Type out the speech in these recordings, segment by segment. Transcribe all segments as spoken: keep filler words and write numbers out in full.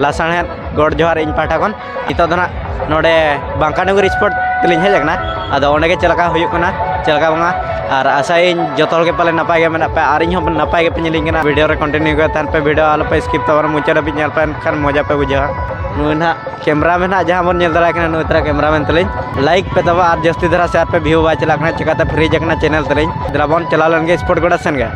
ᱞᱟᱥᱟᱬᱦᱮᱫ ᱜᱚᱰ ᱡᱚᱦᱟᱨ ᱤᱧ ᱯᱟᱦᱴᱟ ᱠᱷᱚᱱ᱾ ᱱᱤᱛᱚᱜ ᱫᱚ ᱱᱟᱜ ᱱᱚᱰᱮ ᱵᱟᱝᱠᱟ ᱰᱩᱝᱨᱤ ᱥᱯᱳᱨᱴ ᱛᱮᱞᱤᱧ ᱦᱮᱡ ᱟᱠᱟᱱᱟ᱾ ᱟᱫᱚ ᱚᱸᱰᱮ ᱜᱮ ᱪᱮᱫ ᱞᱮᱠᱟ ᱦᱩᱭᱩᱜ ᱠᱟᱱᱟ, ᱪᱮᱫ ᱞᱮᱠᱟ ᱵᱟᱝᱟ, ᱟᱨ ᱟᱥᱟᱭᱟᱹᱧ ᱡᱚᱛᱚ ᱦᱚᱲ ᱜᱮ ᱯᱟᱞᱮ ᱱᱟᱯᱟᱭ ᱜᱮ ᱢᱮᱱᱟᱜ ᱯᱮ ᱟᱨ ᱤᱧ ᱦᱚᱸ ᱱᱟᱯᱟᱭ ᱜᱮᱯᱮ ᱧᱮᱞᱤᱧ ᱠᱟᱱᱟ᱾ ᱵᱷᱤᱰᱤᱭᱳ ᱨᱮ ᱠᱚᱱᱴᱤᱱᱤᱭᱩ ᱜᱮ ᱛᱟᱦᱮᱱ ᱯᱮ, ᱵᱷᱤᱰᱤᱭᱳ ᱟᱞᱚᱯᱮ ᱥᱠᱤᱯ ᱛᱟᱵᱚᱱᱟ, ᱢᱩᱪᱟᱹᱫ ᱦᱟᱹᱵᱤᱡ ᱧᱮᱞ ᱯᱮ, ᱮᱱᱠᱷᱟᱱ ᱢᱚᱡᱟ ᱯᱮ ᱵᱩᱡᱷᱟᱹᱣᱟ᱾ ᱱᱩᱭ ᱱᱟᱜ ᱠᱮᱢᱨᱟᱢᱮᱱ ᱦᱟᱸᱜ ᱡᱟᱦᱟᱸ ᱵᱚᱱ ᱧᱮᱞ ᱫᱟᱲᱮᱭᱟᱭ ᱠᱟᱱᱟ, ᱱᱩᱭ ᱛᱟᱨᱟ ᱠᱮᱢᱨᱟᱢᱮᱱ ᱛᱟᱹᱞᱤᱧ᱾ ᱞᱟᱭᱤᱠ ᱯᱮ ᱛᱟᱵᱚ ᱟᱨ ᱡᱟᱹᱥᱛᱤ ᱫᱷᱟᱨᱟ ᱥᱮᱭᱟᱨ ᱯᱮ, ᱵᱷᱤᱭᱩ ᱵᱟᱭ ᱪᱟᱞᱟᱜ ᱠᱟᱱᱟ, ᱪᱤᱠᱟᱛᱮ ᱯᱷᱨᱤᱡᱽ ᱟᱠᱟᱱᱟ ᱪᱮᱱᱮᱞ ᱛᱟᱹᱞᱤᱧ᱾ ᱫᱮᱞᱟ ᱵᱚᱱ ᱪᱟᱞᱟᱣ ᱞᱮᱱ ᱜᱮ ᱥᱯᱳᱨᱴ ᱜᱚᱰᱟ ᱥᱮᱱ ᱜᱮ᱾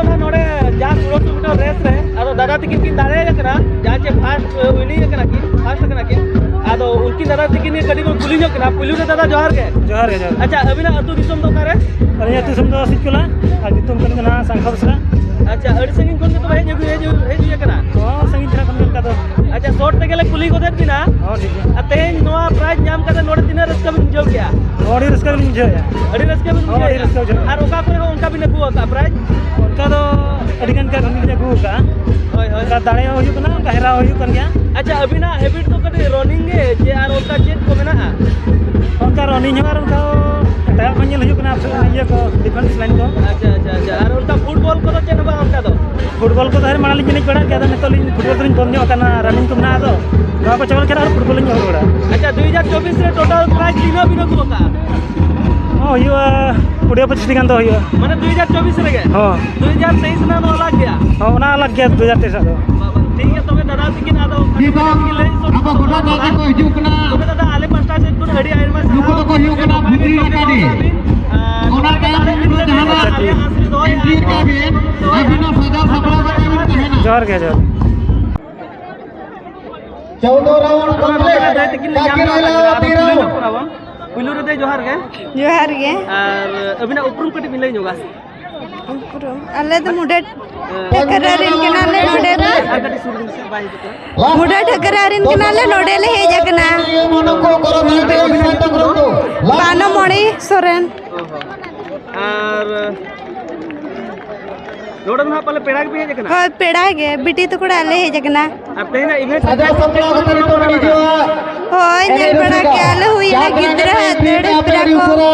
ᱚᱱᱟ ᱱᱚᱰᱮ ᱡᱟᱦᱟᱸ ᱥᱳᱞᱳᱥᱚ ᱢᱤᱴᱟᱨ ᱨᱮᱥ ᱨᱮ, ᱟᱫᱚ ᱫᱟᱫᱟ ᱛᱟᱹᱠᱤᱱ ᱠᱤᱱ ᱫᱟᱲᱮ ᱟᱠᱟᱱᱟ, ᱡᱟᱦᱟᱸ ᱪᱮ ᱯᱷᱟᱥᱴ ᱩᱭᱱᱤᱝ ᱟᱠᱟᱱᱟ ᱠᱤᱱ, ᱯᱷᱟᱥᱴ ᱟᱠᱟᱱᱟ ᱠᱤᱱ᱾ ᱟᱫᱚ ᱩᱱᱠᱤᱱ ᱫᱟᱫᱟ ᱛᱟᱹᱠᱤᱱ ᱜᱮ ᱠᱟᱹᱴᱤᱡ ᱵᱚᱱ ᱠᱩᱞᱤ ᱧᱚᱜ ᱠᱤᱱᱟ᱾ ᱯᱩᱭᱞᱩ ᱨᱮ ᱫᱟᱫᱟ, ᱡᱚᱦᱟᱨ ᱜᱮ᱾ ᱡᱚᱦᱟᱨ ᱜᱮ, ᱡᱚᱦᱟᱨ ᱜᱮ᱾ ᱟᱪᱪᱷᱟ, ᱟᱹᱵᱤᱱᱟᱜ ᱟᱹᱛᱩ ᱫᱤᱥᱚᱢ ᱫᱚ ᱚᱠᱟᱨᱮ? ᱟᱹᱞᱤᱧᱟᱜ ᱟᱹᱛᱩ ᱫᱤᱥᱚᱢ ᱫᱚ ᱥᱤᱠᱩᱞᱟ, ᱟᱨ ᱧᱩᱛᱩᱢ ᱛᱟᱹᱞᱤᱧ ᱠᱟᱱᱟ ᱥᱟᱝᱠᱷᱟ ᱵᱮᱥᱨᱟ᱾ ᱟᱪᱪᱷᱟ, ᱟᱹᱰᱤ ᱥᱟᱺᱜᱤᱧ ᱠᱷᱚᱱ ᱜᱮ ᱛᱚᱵᱮ ᱦᱮᱡ ᱟᱹᱜᱩ, ᱦᱮᱡ, ᱦᱮᱡ ᱦᱩᱭ ᱟᱠᱟᱱᱟ? ᱦᱚᱸ, ᱥᱟᱺᱜᱤᱧ ᱫᱷᱟᱨᱟ ᱠᱷᱚᱱ ᱜᱮ ᱚᱱᱠᱟ ᱫᱚ᱾ ᱟᱪᱪᱷᱟ, ᱥᱚᱨᱴ ᱛᱮᱜᱮ ᱞᱮ ᱠᱩᱞᱤ ᱜᱚᱫᱮᱫ ᱵᱤᱱᱟ᱾ ᱦᱚᱸ, ᱴᱷᱤᱠ ᱜᱮᱭᱟ᱾ ᱟᱨ ᱛᱮᱦᱮᱧ ᱱᱚᱣᱟ ᱯᱨᱟᱭᱤᱡᱽ ᱧᱟᱢ ᱠᱟᱛᱮ ᱱᱚᱰᱮ ᱛᱤᱱᱟᱹᱜ ᱨᱟᱹᱥᱠᱟᱹ ᱵᱤᱱ ᱵᱩᱡᱷᱟᱹᱣ ᱠᱮᱜᱼᱟ? ᱦᱚᱸ, ᱟᱹᱰᱤ ᱨᱟᱹᱥᱠᱟᱹ ᱜᱮᱞᱤᱧ ᱵᱩᱡᱷᱟᱹᱣᱮᱫᱼᱟ᱾ ᱦᱚᱸ, ᱟᱹᱰᱤ ᱨᱟᱹᱥᱠᱟᱹ ᱵᱩᱡᱷᱟᱹᱣ ᱮᱱᱟ᱾ ᱟᱨ ᱚᱠᱟ ᱠᱚᱨᱮ ᱦᱚᱸ ᱚᱱᱠᱟ ᱵᱤᱱ ᱟᱹᱜᱩ ᱟᱠᱟᱫᱼᱟ ᱯᱨᱟᱭᱤᱡᱽ? ᱚᱱᱠᱟ ᱫᱚ ᱟᱹᱰᱤ ᱜᱟᱱ ᱜᱮ ᱟᱹᱞᱤᱧ ᱞᱤᱧ ᱟᱹᱜᱩ ᱟᱠᱟᱫᱼᱟ᱾ ᱦᱳᱭ, ᱦᱳᱭ᱾ ᱚᱱᱠᱟ ᱫᱟᱲᱮ ᱦᱚᱸ ᱦᱩᱭᱩᱜ ᱠᱟᱱᱟ, ᱚᱱᱠᱟ ᱦᱮᱨᱟᱣ ᱦᱚᱸ ᱦᱩᱭᱩᱜ ᱠᱟᱱ ᱜᱮᱭᱟ᱾ ᱟᱪᱪᱷᱟ, ᱟᱹᱵᱤᱱᱟᱜ ᱦᱮᱵᱤᱴ ᱫᱚ ᱠᱟᱹᱴᱤᱡ ᱨᱟᱱᱤᱝ ᱜᱮ ᱪᱮ ᱟᱨ ᱚᱱᱠᱟ ᱪᱮᱫ ᱠᱚ ᱢᱮᱱᱟᱜᱼᱟ? ᱚᱱᱠᱟ ᱨᱟᱱᱤᱝ ᱦᱚᱸ ᱟᱨ ᱚᱱᱠᱟ ᱮᱴᱟᱜᱟᱜ ᱠᱚ ᱧᱮᱞ ᱦᱩᱭᱩᱜ ᱠᱟᱱᱟ, ᱤᱭᱟᱹ ᱠᱚ, ᱰᱤᱯᱷᱮᱱᱥ ᱞᱟᱭᱤᱱ ᱠᱚ᱾ ᱟᱪᱪᱷᱟ, ᱟᱪᱪᱷᱟ, ᱟᱪᱪᱷᱟ᱾ ᱟᱨ ᱚᱱᱠᱟ ᱯᱷᱩᱴᱵᱚᱞ ᱠᱚᱫᱚ ᱪᱮᱫ ᱦᱚᱸ ᱵᱟᱝ ᱚᱱᱠᱟ ᱫᱚ? ᱯᱷᱩᱴᱵᱚᱞ ᱠᱚᱫᱚ ᱟᱹᱰᱤ ᱢᱟᱲᱟᱝ ᱞᱤᱧ ᱮᱱᱮᱡ ᱵᱟᱲᱟᱜ ᱜᱮᱭᱟ, ᱟᱫᱚ ᱱᱤᱛᱚᱜ ᱞᱤᱧ ᱯᱷᱩᱴᱵᱚᱞ ᱫᱚᱞᱤᱧ ᱵᱚᱱᱫᱽ ᱧᱚᱜ ᱟᱠᱟᱱᱟ, ᱨᱟᱱᱤᱝ ᱠᱚ ᱢᱮᱱᱟᱜᱼᱟ, ᱟᱫᱚ ᱱᱚᱣᱟ ᱠᱚ ᱪᱟᱵᱟ ᱞᱮᱱᱠᱷᱟᱱ ᱟᱨ ᱯᱷᱩᱴᱵᱚᱞ ᱞᱤᱧ ᱮᱦᱚᱵ ᱵᱟᱲᱟᱜᱼᱟ᱾ ᱟᱪᱪᱷᱟ, ᱫᱩ ᱦᱟᱡᱟᱨ ᱪᱚᱵᱵᱤᱥ ᱨᱮ ᱴᱳᱴᱟᱞ ᱯᱨᱟᱭᱤᱡᱽ ᱛᱤᱱᱟᱹᱜ ᱵᱤᱱ ᱟᱹᱜᱩ ᱟᱠᱟᱫᱼᱟ? ᱦᱚᱸ, ᱦᱩᱭᱩᱜᱼᱟ, ᱠᱩᱲᱤ ᱯᱚᱸᱪᱤᱥ ᱴᱤ ᱜᱟᱱ ᱫᱚ ᱦᱩᱭᱩᱜᱼᱟ᱾ ᱢᱟᱱᱮ ᱫᱩ ᱦᱟᱡᱟᱨ ᱪᱚᱵᱵᱤᱥ ᱨᱮᱜᱮ? ᱦᱚᱸ᱾ ᱫᱩ ᱦᱟᱡᱟᱨ ᱛᱮᱭᱤᱥ ᱨᱮᱱᱟᱜ ᱫᱚ ᱟᱞᱟᱜᱽ ᱜᱮᱭᱟ? ᱦᱚᱸ, ᱚᱱᱟ ᱟᱞᱟᱜᱽ ᱜᱮᱭᱟ, ᱫᱩ ᱦᱟᱡᱟᱨ ᱛᱮᱭᱤᱥ ᱨᱮᱱᱟᱜ ᱫᱚ᱾ ᱵᱟᱵᱟ, ᱴᱷᱤᱠ ᱜᱮᱭᱟ, ᱛᱚᱵᱮ ᱫᱟᱫᱟ ᱛᱤᱠᱤᱱ ᱟᱫᱚ ᱱᱤᱛᱚᱜ ᱟᱵᱚ ᱜᱚᱰᱟ ᱴᱟᱺᱰᱤ ᱠᱚ ᱦᱤᱡᱩᱜ ᱠᱟᱱᱟ᱾ ᱛᱚᱵᱮ ᱫᱟᱫᱟ, ᱟᱞᱮ ᱯᱟᱥᱴᱟ ᱥᱮᱫ ᱠᱷᱚᱱ ᱟᱹᱰᱤ ᱟᱭᱢᱟ ᱱᱩᱠᱩ ᱥᱟᱨᱦᱟᱣ᱾ ᱫᱚᱠᱚ ᱦᱩᱭᱩᱜ ᱠᱟᱱᱟ ᱵᱷᱤᱛᱨᱤ ᱟᱠᱟᱫ ᱵᱤᱱ᱾ ᱟᱨ ᱚᱱᱟ ᱛᱟᱭᱚᱢ ᱨᱮᱫᱚ ᱡᱟᱦᱟᱱᱟᱜ ᱟᱪᱪᱷᱟ, ᱴᱷᱤᱠ᱾ ᱮᱱᱴᱨᱤ ᱠᱟᱜ ᱵᱤᱱ, ᱟᱹᱵᱤᱱᱟᱜ ᱥᱟᱡᱟᱣ ᱥᱟᱯᱲᱟᱣ ᱠᱟᱛᱮ ᱵᱤᱱ ᱛᱟᱦᱮᱱᱟ᱾ ᱡᱚᱦᱟᱨ ᱜᱮ, ᱡᱚᱦᱟᱨ᱾ ᱪᱳᱣᱫᱚ ᱨᱟᱣᱩᱱᱰ ᱠᱚᱢᱯᱞᱤᱴ᱾ ᱵᱟᱠᱤ ᱨᱮ ᱛᱤᱨᱟᱣ᱾ ᱯᱩᱭᱞᱩ ᱨᱮᱫᱚ ᱡᱚᱦᱟᱨ ᱜᱮ᱾ ᱡᱚᱦᱟᱨ ᱜᱮ᱾ ᱟᱨ ᱟᱹᱵᱤᱱᱟᱜ ᱩᱯᱨᱩᱢ ᱠᱟᱹᱴᱤᱡ ᱵᱤᱱ ᱞᱟᱹᱭ ᱧᱚᱜᱟ? ᱩᱯᱨᱩᱢ, ᱟᱞᱮ ᱫᱚ ᱢᱩᱰᱟᱹ ᱴᱷᱟᱹᱠᱨᱟᱹ ᱨᱮᱱ ᱠᱟᱱᱟᱞᱮ ᱱᱚᱰᱮ ᱫᱚ᱾ ᱟᱨ ᱠᱟᱹᱴᱤᱡ ᱥᱩᱨ ᱵᱤᱱ ᱥᱮ, ᱵᱟᱭ ᱦᱤᱡᱩᱜ ᱠᱟᱱᱟ᱾ ᱢᱩᱰᱟᱹ ᱴᱷᱟᱹᱠᱨᱟᱹ ᱨᱮᱱ ᱠᱟᱱᱟᱞᱮ, ᱱᱚᱰᱮ ᱞᱮ ᱦᱮᱡ ᱟᱠᱟᱱᱟ᱾ ᱵᱟᱱᱚ ᱢᱚᱬᱮ ᱥᱚᱨᱮᱱ᱾ ᱚ ᱦᱚᱸ᱾ ᱟᱨ ᱱᱚᱰᱮ ᱫᱚ ᱱᱟᱦᱟᱜ ᱯᱟᱞᱮ ᱯᱮᱲᱟ ᱜᱮᱯᱮ ᱦᱮᱡ ᱟᱠᱟᱱᱟ? ᱦᱳᱭ, ᱯᱮᱲᱟ ᱜᱮ, ᱵᱤᱴᱤ ᱛᱟᱠᱚ ᱚᱲᱟᱜ ᱞᱮ ᱦᱮᱡ ᱟᱠᱟᱱᱟ᱾ ᱟᱨ ᱛᱮᱦᱮᱧᱟᱜ ᱤᱵᱷᱮᱱᱴ ᱥᱟᱡᱟᱣ ᱥᱟᱯᱲᱟᱣ ᱠᱟᱛᱮ ᱱᱤᱛᱚᱜ ᱵᱚᱱ ᱦᱤᱡᱩᱜᱼᱟ᱾ ᱦᱳᱭ, ᱧᱮᱞ ᱵᱟᱲᱟ ᱠᱮᱜᱼᱟ ᱞᱮ, ᱦᱩᱭ ᱮᱱᱟ ᱜᱤᱫᱽᱨᱟᱹ ᱟᱹᱛᱟᱹᱲᱤ ᱯᱮᱲᱟ ᱠᱚ᱾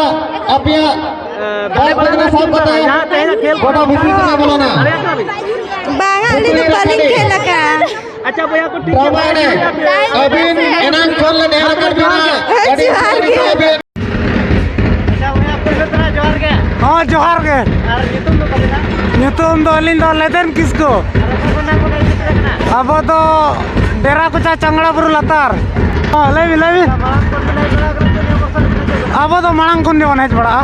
ᱟᱯᱮᱭᱟᱜ ᱮ, ᱫᱟᱜ ᱵᱟᱝ ᱥᱟᱵ ᱠᱟᱛᱮ ᱡᱟᱦᱟᱸ ᱛᱮᱦᱮᱧᱟᱜ ᱠᱷᱮᱞ ᱜᱚᱰᱟ ᱵᱷᱤᱛᱤᱨ ᱛᱮᱞᱮ ᱵᱚᱞᱚᱱᱟ᱾ ᱫᱟᱲᱮᱭᱟᱜ ᱠᱟᱱᱟ ᱵᱤᱱ? ᱵᱟᱝᱟ, ᱟᱹᱞᱤᱧ ᱫᱚ ᱵᱟᱹᱞᱤᱧ ᱠᱷᱮᱞ ᱟᱠᱟᱫᱼᱟ᱾ ᱟᱪᱪᱷᱟ ᱵᱚᱭᱦᱟ ᱠᱚ, ᱴᱷᱤᱠ ᱜᱮᱭᱟ, ᱨᱟᱢᱟᱭᱚᱱ, ᱟᱹᱵᱤᱱ ᱮᱱᱟᱝ ᱠᱷᱚᱱ ᱞᱮ ᱱᱮᱦᱚᱨ ᱟᱠᱟᱫ ᱵᱤᱱᱟ, ᱦᱳᱭ, ᱟᱹᱰᱤ ᱡᱚᱦᱟᱨ ᱜᱮ᱾ ᱟᱹᱰᱤ ᱟᱹᱵᱤᱱ᱾ ᱟᱪᱪᱷᱟ ᱵᱚᱭᱦᱟ, ᱯᱳᱭᱞᱳ ᱫᱷᱟᱨᱟ ᱡᱚᱦᱟᱨ ᱜᱮ᱾ ᱦᱚᱸ, ᱡᱚᱦᱟᱨ ᱜᱮ᱾ ᱟᱨ ᱧᱩᱛᱩᱢ ᱫᱚ ᱚᱠᱟ ᱞᱮᱠᱟ? ᱧᱩᱛᱩᱢ ᱫᱚ ᱟᱹᱞᱤᱧ ᱫᱚ ᱞᱮᱫᱮᱱ ᱠᱤᱥᱠᱩ᱾ ᱟᱨ ᱚᱠᱟ ᱠᱷᱚᱱ ᱱᱟᱜ ᱵᱚᱱ ᱦᱮᱡ ᱥᱮᱴᱮᱨ ᱟᱠᱟᱱᱟ? ᱟᱵᱚ ᱫᱚ ᱰᱮᱨᱟ ᱠᱚᱪᱟ ᱪᱟᱝᱲᱟ ᱵᱩᱨᱩ ᱞᱟᱛᱟᱨ᱾ ᱦᱚᱸ, ᱞᱟᱹᱭ ᱵᱤᱱ, ᱞᱟᱹᱭ ᱵᱤᱱ᱾ ᱟᱪᱪᱷᱟ, ᱢᱟᱲᱟᱝ ᱠᱷᱚᱱ ᱵᱤᱱ ᱦᱮᱡ ᱵᱟᱲᱟ ᱟᱠᱟᱱᱟ ᱪᱮ ᱱᱤᱭᱟᱹ ᱵᱚᱨᱥᱟ ᱜᱮᱵᱤᱱ ᱦᱮᱡ ᱟᱠᱟᱱᱟ? ᱟᱵᱚ ᱫᱚ ᱢᱟᱲᱟᱝ ᱠᱷᱚᱱ ᱜᱮᱵᱚᱱ ᱦᱮᱡ ᱵᱟᱲᱟᱜᱼᱟ᱾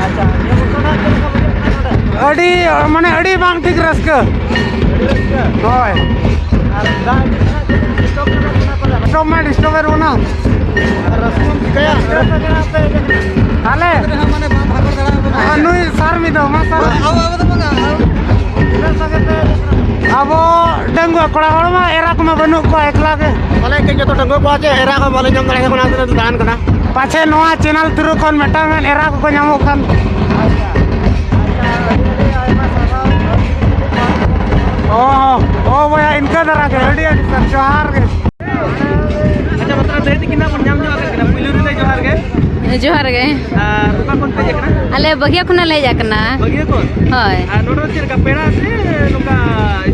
ᱟᱪᱪᱷᱟ, ᱱᱤᱭᱟᱹ ᱵᱚᱨᱥᱟ ᱱᱟᱜ ᱪᱮᱫ ᱞᱮᱠᱟ ᱵᱩᱡᱷᱟᱹᱜ ᱠᱟᱱᱟ ᱱᱚᱰᱮ? ᱟᱹᱰᱤ, ᱢᱟᱱᱮ, ᱟᱹᱰᱤ ᱵᱟᱝ ᱴᱷᱤᱠ ᱨᱟᱹᱥᱠᱟᱹ᱾ ᱦᱳᱭ᱾ ᱰᱤᱥᱴᱟᱵ ᱢᱟ ᱰᱤᱥᱴᱟᱵ ᱮᱫ ᱵᱚᱱᱟ᱾ ᱟᱞᱮ ᱱᱩᱭ ᱥᱟᱨ ᱢᱤᱫ ᱫᱷᱟᱣ, ᱢᱟ ᱥᱟᱨ᱾ ᱟᱵᱚ ᱰᱟᱺᱜᱩᱣᱟᱹ ᱠᱚᱲᱟ ᱦᱚᱲ ᱢᱟ ᱮᱨᱟ ᱠᱚᱢᱟ ᱵᱟᱹᱱᱩᱜ ᱠᱚᱣᱟ, ᱮᱠᱞᱟ ᱜᱮ᱾ ᱵᱚᱞᱮ ᱤᱧ ᱡᱚᱛᱚ ᱰᱟᱺᱜᱩᱣᱟᱹ ᱠᱚᱲᱟ ᱪᱮ ᱮᱨᱟ ᱠᱚ ᱵᱟᱞᱮ ᱧᱟᱢ ᱫᱟᱲᱮᱭᱟᱠᱚ ᱠᱟᱱᱟ, ᱚᱱᱟᱛᱮ ᱫᱟᱬᱟᱱ ᱠᱟᱱᱟ᱾ ᱯᱟᱪᱷᱮ ᱱᱚᱣᱟ ᱪᱮᱱᱮᱞ ᱛᱷᱨᱩ ᱠᱷᱚᱱ ᱢᱤᱫᱴᱟᱝ ᱜᱟᱱ ᱮᱨᱟ ᱠᱚᱠᱚ ᱧᱟᱢᱚᱜ ᱠᱷᱟᱱ᱾ ᱚ, ᱚ ᱵᱚᱭᱦᱟ, ᱤᱱᱠᱟᱹ ᱫᱷᱟᱨᱟ ᱜᱮ᱾ ᱟᱹᱰᱤ ᱟᱹᱰᱤ ᱥᱟᱨ, ᱡᱚᱦᱟᱨ ᱜᱮ᱾ ᱟᱪᱪᱷᱟ, ᱵᱟᱛᱨᱟ ᱫᱟᱹᱭ ᱛᱟᱹᱠᱤᱱ ᱦᱟᱸᱜ ᱵᱚᱱ ᱧᱟᱢ ᱧᱚᱜ ᱟᱠᱟᱫ ᱠᱤᱱᱟ᱾ ᱯᱩᱭᱞᱩ ᱨᱮ ᱡᱚᱦᱟᱨ ᱜᱮ᱾ ᱡᱚᱦᱟᱨ ᱜᱮ᱾ ᱟᱨ ᱚᱠᱟ ᱠᱷᱚᱱ ᱯᱮ ᱦᱮᱡ ᱟᱠᱟᱱᱟ? ᱟᱞᱮ ᱵᱟᱹᱜᱤᱭᱟᱹ ᱠᱷᱚᱱᱟᱜ ᱞᱮ ᱦᱮᱡ ᱟᱠᱟᱱᱟ᱾ ᱵᱟᱹᱜᱤᱭᱟᱹ ᱠᱷᱚᱱ? ᱦᱳᱭ᱾ ᱟᱨ ᱱᱚᱰᱮ ᱫᱚ ᱪᱮᱫ ᱞᱮᱠᱟ, ᱯᱮᱲᱟ ᱥᱮ ᱱᱚᱝᱠᱟ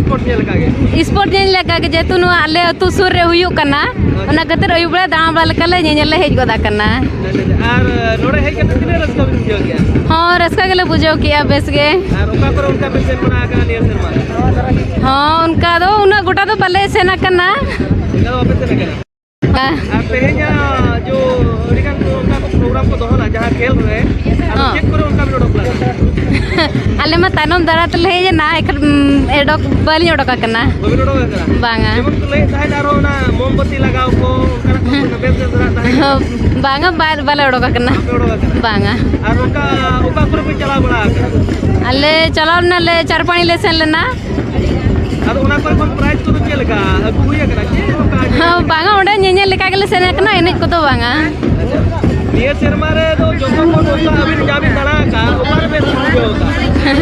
ᱥᱯᱳᱨᱴ ᱧᱮᱞ ᱞᱮᱠᱟ ᱜᱮ? ᱥᱯᱳᱨᱴ ᱧᱮᱞ ᱞᱮᱠᱟ ᱜᱮ, ᱡᱮᱦᱮᱛᱩ ᱱᱚᱣᱟ ᱟᱞᱮ ᱟᱹᱛᱩ ᱥᱩᱨ ᱨᱮ ᱦᱩᱭᱩᱜ ᱠᱟᱱᱟ, ᱟᱪᱪᱷᱟ᱾ ᱚᱱᱟ ᱠᱷᱟᱹᱛᱤᱨ ᱟᱹᱭᱩᱵ ᱵᱮᱲᱟ ᱫᱟᱬᱟ ᱵᱟᱲᱟ ᱞᱮᱠᱟ ᱞᱮ ᱧᱮᱧᱮᱞ ᱞᱮ ᱦᱮᱡ ᱜᱚᱫ ᱟᱠᱟᱱᱟ᱾ ᱟᱪᱪᱷᱟ, ᱟᱪᱪᱷᱟ᱾ ᱟᱨ ᱱᱚᱰᱮ ᱦᱮᱡ ᱠᱟᱛᱮ ᱛᱤᱱᱟᱹᱜ ᱨᱟᱹᱥᱠᱟᱹ ᱵᱤᱱ ᱵᱩᱡᱷᱟᱹᱣ ᱠᱮᱜᱼᱟ? ᱦᱚᱸ, ᱨᱟᱹᱥᱠᱟᱹ ᱜᱮᱞᱮ ᱵᱩᱡᱷᱟᱹᱣ ᱠᱮᱜᱼᱟ, ᱵᱮᱥ ᱜᱮ᱾ ᱟᱨ ᱚᱠᱟ ᱠᱚᱨᱮ ᱚᱱᱠᱟ ᱯᱮ ᱥᱮᱱ ᱵᱟᱲᱟ ᱟᱠᱟᱱᱟ ᱱᱤᱭᱟᱹ ᱥᱮᱨᱢᱟ? ᱦᱚᱸ, ᱚᱱᱠᱟ ᱫᱚ ᱩᱱᱟᱹᱜ ᱜᱚᱴᱟ ᱫᱚ ᱵᱟᱞᱮ ᱥᱮᱱ ᱟᱠᱟᱱᱟ᱾ ᱚᱱᱠᱟ ᱫᱚ ᱵᱟᱯᱮ ᱥᱮᱱ ᱟᱠᱟᱱᱟ? ᱦᱮᱸ᱾ ᱟᱨ ᱛᱮᱦᱮᱧᱟᱜ ᱡᱚ ᱟᱹᱰᱤ ᱜᱟᱱ ᱠᱚ ᱚᱱᱠᱟ ᱠᱚ ᱯᱨᱳᱜᱨᱟᱢ ᱠᱚ ᱫᱚᱦᱚ ᱞᱮᱫᱟ, ᱡᱟᱦᱟᱸ ᱠᱷᱮᱞ ᱨᱮ, ᱟᱫᱚ ᱦᱚᱸ᱾ ᱪᱮᱫ ᱠᱚᱨᱮ ᱚᱱᱠᱟ ᱵᱤᱱ ᱚᱰᱚᱠ ᱞᱮᱱᱟ? ᱟᱞᱮ ᱢᱟ ᱛᱟᱭᱱᱚᱢ ᱫᱟᱨᱟ ᱛᱮᱞᱮ ᱦᱮᱡ ᱮᱱᱟ, ᱮᱱᱠᱷᱟᱱ, ᱩᱢ, ᱮᱰᱚᱠ, ᱵᱟᱹᱞᱤᱧ ᱚᱰᱚᱠ ᱟᱠᱟᱱᱟ᱾ ᱵᱟᱹᱵᱤᱱ ᱚᱰᱚᱠ ᱟᱠᱟᱱᱟ? ᱵᱟᱝᱟ᱾ ᱡᱮᱢᱚᱱ ᱠᱚ ᱞᱟᱹᱭᱮᱫ ᱛᱟᱦᱮᱸᱫ, ᱟᱨᱦᱚᱸ ᱚᱱᱟ ᱢᱳᱢᱵᱟᱹᱛᱤ ᱞᱟᱜᱟᱣ ᱠᱚ, ᱚᱱᱠᱟᱱᱟᱜ ᱠᱚ ᱵᱮᱥ ᱵᱮᱥ ᱫᱷᱟᱨᱟ ᱛᱟᱦᱮᱸ ᱠᱟᱱᱟ᱾ ᱵᱟᱝᱟ, ᱵᱟ-, ᱵᱟᱞᱮ ᱚᱰᱚᱠ ᱟᱠᱟᱱᱟ᱾ ᱵᱟᱯᱮ ᱚᱰᱚᱠ ᱟᱠᱟᱱᱟ? ᱵᱟᱝᱟ᱾ ᱟᱨ ᱚᱱᱠᱟ ᱚᱠᱟ ᱠᱚᱨᱮ ᱯᱮ ᱪᱟᱞᱟᱣ ᱵᱟᱲᱟ ᱟᱠᱟᱱᱟ? ᱟᱞᱮ ᱪᱟᱞᱟᱣ ᱞᱮᱱᱟᱞᱮ, ᱪᱟᱨᱯᱟᱲᱤ ᱞᱮ ᱥᱮᱱ ᱞᱮᱱᱟ᱾ ᱟᱫᱚ ᱚᱱᱟ ᱠᱚᱨᱮ ᱠᱷᱚᱱ ᱯᱨᱟᱭᱤᱡᱽ ᱠᱚᱫᱚ ᱪᱮᱫ ᱞᱮᱠᱟ ᱟᱹᱜᱩ ᱦᱩᱭ ᱟᱠᱟᱱᱟ? ᱪᱮᱫ ᱱᱚᱝᱠᱟ ᱦᱮᱸ, ᱵᱟᱝᱟ, ᱚᱸᱰᱮ ᱧᱮᱧᱮᱞ ᱞᱮᱠᱟ ᱜᱮᱞᱮ ᱥᱮᱱ ᱟᱠᱟᱱᱟ, ᱮᱱᱮᱡ ᱠᱚᱫᱚ ᱵᱟᱝᱟ᱾ ᱱᱤᱭᱟᱹ ᱥᱮᱨᱢᱟ ᱨᱮ ᱫᱚ ᱡᱚᱛᱚ ᱠᱷᱚᱱ ᱚᱱᱠᱟ ᱟᱹᱵᱤᱱ ᱡᱟ ᱵᱤᱱ ᱫᱟᱬᱟ ᱟᱠᱟᱫ, ᱚᱠᱟ ᱨᱮ ᱵᱮᱥ ᱵᱤᱱ ᱵᱩᱡᱷᱟᱹᱣ ᱟᱠᱟᱫ?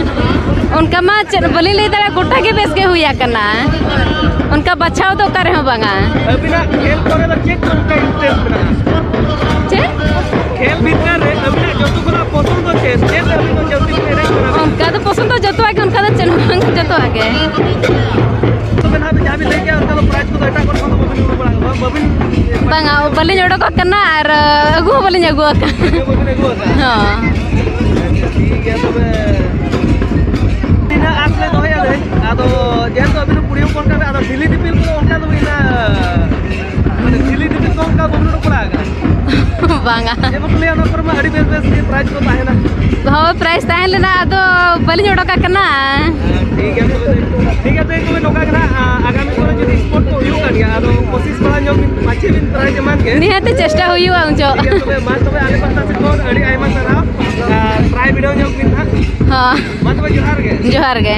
ᱚᱱᱠᱟ ᱢᱟ ᱪᱮᱫ ᱵᱟᱹᱞᱤᱧ ᱞᱟᱹᱭ ᱫᱟᱲᱮᱭᱟᱜᱼᱟ, ᱜᱚᱴᱟ ᱜᱮ ᱵᱮᱥ ᱜᱮ ᱦᱩᱭ ᱟᱠᱟᱱᱟ᱾ ᱚᱱᱠᱟ ᱵᱟᱪᱷᱟᱣ ᱫᱚ ᱚᱠᱟ ᱨᱮᱦᱚᱸ ᱵᱟᱝᱟ᱾ ᱟᱹᱵᱤᱱᱟᱜ ᱠᱷᱮᱞ ᱠᱚᱨᱮ ᱫᱚ ᱪᱮᱫ ᱠᱚ ᱚᱱᱠᱟ ᱤᱱᱴᱟᱨᱮᱥᱴ ᱢᱮᱱᱟᱜᱼᱟ? ᱪᱮᱫ? ᱠᱷᱮᱞ ᱵᱷᱤᱛᱨᱤ ᱨᱮ ᱟᱹᱵᱤᱱᱟᱜ ᱡᱚᱛᱚ ᱠᱷᱚᱱᱟᱜ ᱯᱚᱥᱚᱱᱫ ᱫᱚ ᱪᱮᱫ? ᱪᱮᱫ ᱨᱮ ᱟᱹᱵᱤᱱ ᱫᱚ ᱡᱟᱹᱥᱛᱤ ᱵᱤᱱ ᱮᱱᱮᱡ ᱠᱟᱱᱟ? ᱚᱱᱠᱟ ᱫᱚ ᱯᱚᱥᱚᱱᱫ ᱫᱚ ᱡᱚᱛᱚᱣᱟᱜ ᱜᱮ, ᱚᱱᱠᱟ ᱫᱚ ᱪᱮᱫ ᱦᱚᱸ ᱵᱟᱝ, ᱡᱚᱛᱚᱣᱟᱜ ᱜᱮ᱾ ᱛᱚᱵᱮ ᱱᱟᱦᱟᱜ ᱡᱟᱦᱟᱸ ᱵᱤᱱ ᱞᱟᱹᱭ ᱠᱮᱜᱼᱟ, ᱚᱱᱠᱟ ᱫᱚ ᱯᱨᱟᱭᱤᱡᱽ ᱠᱚᱫᱚ ᱮᱴᱟᱜ ᱠᱚᱨᱮ ᱠᱷᱚᱱ ᱫᱚ ᱵᱟᱹᱵᱤᱱ ᱟᱹᱜᱩ ᱵᱟᱲᱟ ᱟᱠᱟᱫᱟ? ᱵᱟᱹᱵᱤᱱ ᱵᱟᱝᱟ, ᱵᱟᱹᱞᱤᱧ ᱚᱰᱚᱠ ᱟᱠᱟᱱᱟ ᱟᱨ ᱟᱹᱜᱩ ᱦᱚᱸ ᱵᱟᱹᱞᱤᱧ ᱟᱹᱜᱩ ᱟᱠᱟᱫᱟ᱾ ᱟᱹᱜᱩ ᱵᱟᱹᱵᱤᱱ ᱟᱹᱜᱩ ᱟᱠᱟᱫᱟ? ᱦᱚᱸ᱾ ᱟᱪᱪᱷᱟ, ᱴᱷᱤᱠ ᱜᱮᱭᱟ ᱛᱚᱵᱮ᱾ ᱛᱤᱱᱟᱹᱜ ᱟᱸᱥ ᱞᱮ ᱫᱚᱦᱚᱭᱟ ᱞᱮ, ᱟᱫᱚ ᱡᱮᱦᱮᱛᱩ ᱟᱹᱵᱤᱱ ᱫᱚ ᱠᱩᱲᱤ ᱦᱚᱯᱚᱱ ᱠᱟᱱᱟ, ᱟᱫᱚ ᱰᱷᱤᱞᱤ ᱫᱤᱯᱤᱞ ᱠᱚᱫᱚ ᱚᱱᱠᱟ ᱫᱚ ᱦᱩᱭᱱᱟ, ᱢᱟᱱᱮ ᱰᱷᱤᱞᱤ ᱫᱤᱯᱤᱞ ᱠᱚ ᱚᱱᱠᱟ ᱵᱟᱹᱵᱤᱱ ᱚᱰᱚᱠ ᱵᱟᱲᱟ ᱟᱠᱟᱱᱟ? ᱵᱟᱝᱟ᱾ ᱪᱮᱫ ᱵᱟᱠᱚ ᱞᱟᱹᱭᱟ, ᱚᱱᱟ ᱠᱚᱨᱮ ᱢᱟ ᱟᱹᱰᱤ ᱵᱮᱥ ᱵᱮᱥ ᱜᱮ prize ᱠᱚ ᱛᱟᱦᱮᱱᱟ᱾ ᱦᱳᱭ, prize ᱛᱟᱦᱮᱸ ᱞᱮᱱᱟ, ᱟᱫᱚ ᱵᱟᱹᱞᱤᱧ ᱚᱰᱚᱠ ᱟᱠᱟᱱᱟ᱾ ᱴᱷᱤᱠ ᱜᱮᱭᱟ ᱛᱚᱵᱮ, ᱴᱷᱤᱠ ᱜᱮᱭᱟ, ᱛᱚᱵᱮ ᱱᱚᱝᱠᱟ ᱜᱮ ᱱᱟᱦᱟᱜ, ᱟ, ᱟᱜᱟᱢᱤ ᱠᱚᱨᱮ ᱡᱩᱫᱤ sport ᱠᱚ ᱦᱩᱭᱩᱜ ᱠᱟᱱ ᱜᱮᱭᱟ, ᱟᱫᱚ ᱠᱳᱥᱤᱥ ᱵᱟᱲᱟ ᱧᱚᱜ ᱵᱤᱱ, ᱯᱟᱪᱷᱮ ᱵᱤᱱ prize ᱮᱢᱟᱱ ᱜᱮ᱾ ᱱᱤᱦᱟᱹᱛ ᱪᱮᱥᱴᱟ ᱦᱩᱭᱩᱜᱼᱟ ᱩᱱ ᱡᱚᱦᱚᱜ᱾ ᱴᱷᱤᱠ ᱜᱮᱭᱟ, ᱛᱚᱵᱮ ᱢᱟ ᱛᱚᱵᱮ ᱟᱞᱮ ᱯᱟᱦᱴᱟ ᱥᱮᱫ ᱠᱷᱚᱱ ᱟᱹᱰᱤ ᱟᱭᱢᱟ ᱥᱟᱨᱦᱟᱣ᱾ ᱟ, try ᱵᱤᱰᱟᱹᱣ ᱧᱚᱜ ᱵᱤᱱ ᱦᱟᱸᱜ᱾ ᱦᱚᱸ᱾ ᱢᱟ ᱛᱚᱵᱮ ᱡᱚᱦᱟᱨ ᱜᱮ᱾ ᱡᱚᱦᱟᱨ ᱜᱮ᱾